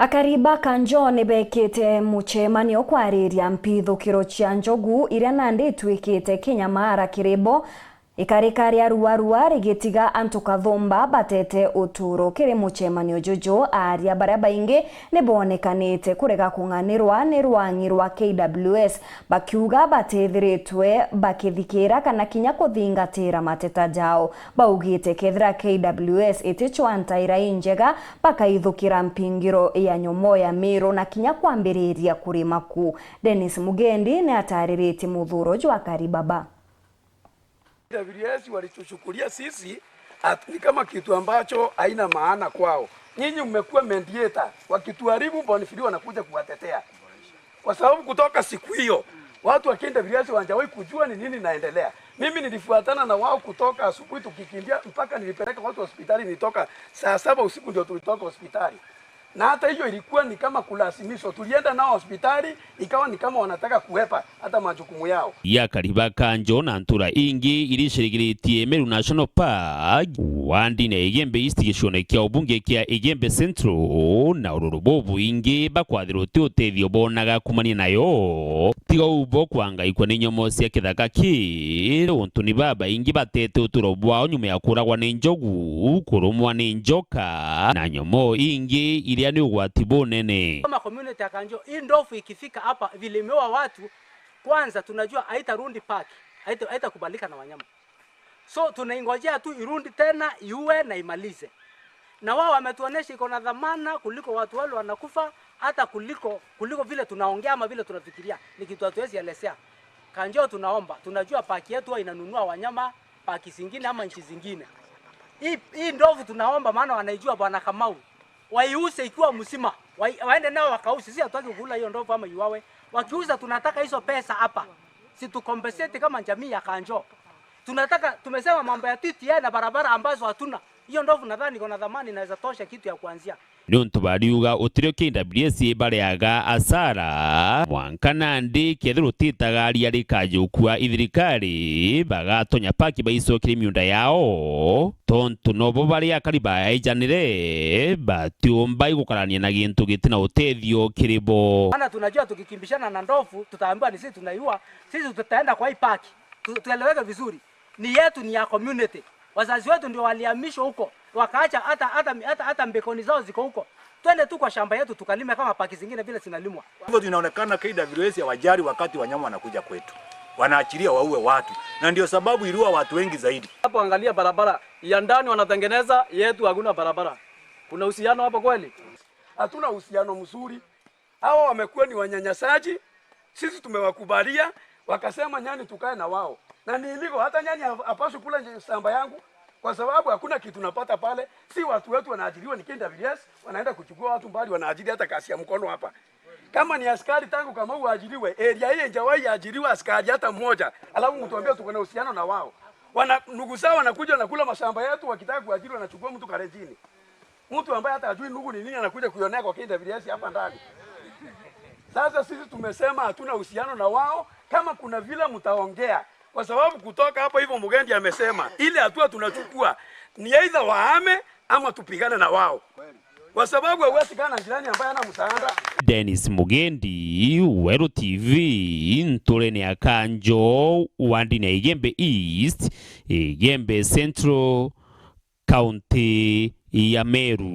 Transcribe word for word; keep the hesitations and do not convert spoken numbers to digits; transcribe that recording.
Akari ba Kanjo ni bekite mucemanio kwariria mpithukiro cia njogu iria nandi itwikite kinyamara kiri bo, ikarika ria ruarua rigitiga antu kathumba batete uturo. Kiri mucemanio juju, aaria baria baingi ni bonekanite kurega kung'anirwa ni rwang'i rwa K W S, bakiuga batithiritwe bakithikira kana kinya kuthingatira mateta jao. Baugite kethira K W S iticwa ntaira injega, bakaithukira mpingiro ya nyomo ya Meru na kinya kwambiriria kurima ku. Dennis Mugendi ni atariritie muthuro jwa Karibaba. K W S walituchukulia sisi at-, ni kama kitu ambacho haina maana kwao. Nyinyi mmekuwa mediator, wakituharibu, Bonfili wanakuja kuwatetea. Kwa sababu kutoka siku hiyo, watu wa K W S hawajawahi kujua ni nini inaendelea. Mimi nilifuatana na wao kutoka asubuhi tukikimbia mpaka nilipeleka watu hospitali, nilitoka saa saba usiku ndio tulitoka hospitali. Na hata hiyo ilikuwa ni kama kulazimishwa. Tulienda nao hospitali, ikawa ni kama wanataka kuhepa hata majukumu yao. Ya Karibaka njo na ntura ingi iricirigiritie Meru National Park, wandine ya Igembe East gicione kia ubunge kia Igembe Central, na ururu bubwingi bakwathirwa uti utethio bonaga kumania nayo. Tiga ubo kwangaikwa ni nyomo cia kithaka ki, untu ni babaingi batete uturo bwao nyuma ya kuragwa ni njogu, kurumwa ni njoka, na nyomo ingi iria ni ugwati bunene. Kama community ya Kanjo, hii ndovu ikifika hapa vile imeua watu, kwanza tunajua haitarundi park, haita-, haitakubalika na wanyama. So tunaingojea tu irundi tena, iue na imalize. Na wao wametuonesha iko na dhamana kuliko watu wale wanakufa, hata kuliko, kuliko vile tunaongea ama vile tunafikiria. Ni kitu hatuwezi elezea. Kanjo, tunaomba, tunajua paki yetu huwa inanunua wanyama paki zingine ama nchi zingine. Hii, hii ndovu tunaomba, maana wanaijua Bwana Kamau. Waiuze ikiwa mzima. Wai-, waende nao wakauze. Sisi hatutaki kukula hiyo ndovu ama iuawe. Wakiuza, tunataka hizo pesa hapa. Si tu compensate kama jamii ya Kanjo. Tunataka, tumesema mambo ya T T A na barabara ambazo hatuna. Hiyo ndovu nadhani iko na dhamani inaweza tosha kitu ya kuanzia. Niuntu bariuga utirio K W S bareaga asara, mwanka nandi kethirwa utitagaria rikajukua ithirikari, bagatonya paki baicokire miunda yao, tontu nobo bari akari baejanire, batiumba igukarania na gintu giti na utethio kiri bo. Maana tunajua tukikimbishana na ndovu, tutaambiwa ni sisi tunaiua, sisi tutaenda kwa hii paki. Tu-, tueleweke vizuri. Ni yetu, ni ya community. Wazazi wetu ndio walihamishwa huko, wakaacha hata, hata, hata, hata mbekoni zao ziko huko. Twende tu kwa shamba yetu tukalime kama paki zingine vile zinalimwa. Hivyo inaonekana K W S hawajali wakati wanyama wanakuja kwetu. Wanaachilia waue watu. Na ndio sababu iliua watu wengi zaidi. Hapo angalia barabara ya ndani wanatengeneza, yetu hakuna barabara. Kuna uhusiano hapo kweli? Hatuna uhusiano mzuri. Hawa wamekuwa ni wanyanyasaji, sisi tumewakubalia, wakasema nyani tukae na wao. Na ni illegal, hata nyani ha-, hapaswi kula nje shamba yangu, kwa sababu hakuna kitu napata pale. Si watu wetu wanaajiriwa, ni K W S, wanaenda kuchukua watu mbali, wanaajiri hata kazi ya mkono hapa. Kama ni askari, tangu Kamau aajiriwe, area hii haijawahi ajiriwa askari hata mmoja, alafu mtuambie tuko na uhusiano na wao. Wana, ndugu zao wanakuja wanakula mashamba yetu, wakitaka kuajiri wanachukua mtu Kalenjini. Mtu ambaye hata hajui ndugu ni nini anakuja kuionea kwa K W S hapa ndani. Sasa sisi tumesema hatuna uhusiano na wao, kama kuna vile mtaongea, kwa sababu kutoka hapo hivyo Mugendi amesema, ile hatua tunachukua ni either wahame ama tupigane na wao, kwa sababu hauwezi kaa na jirani ambaye hana msaada. Dennis Mugendi, Weru T V, nturene ya Kanjo, wandine ya Igembe East, Igembe Central, kaunti ya Meru.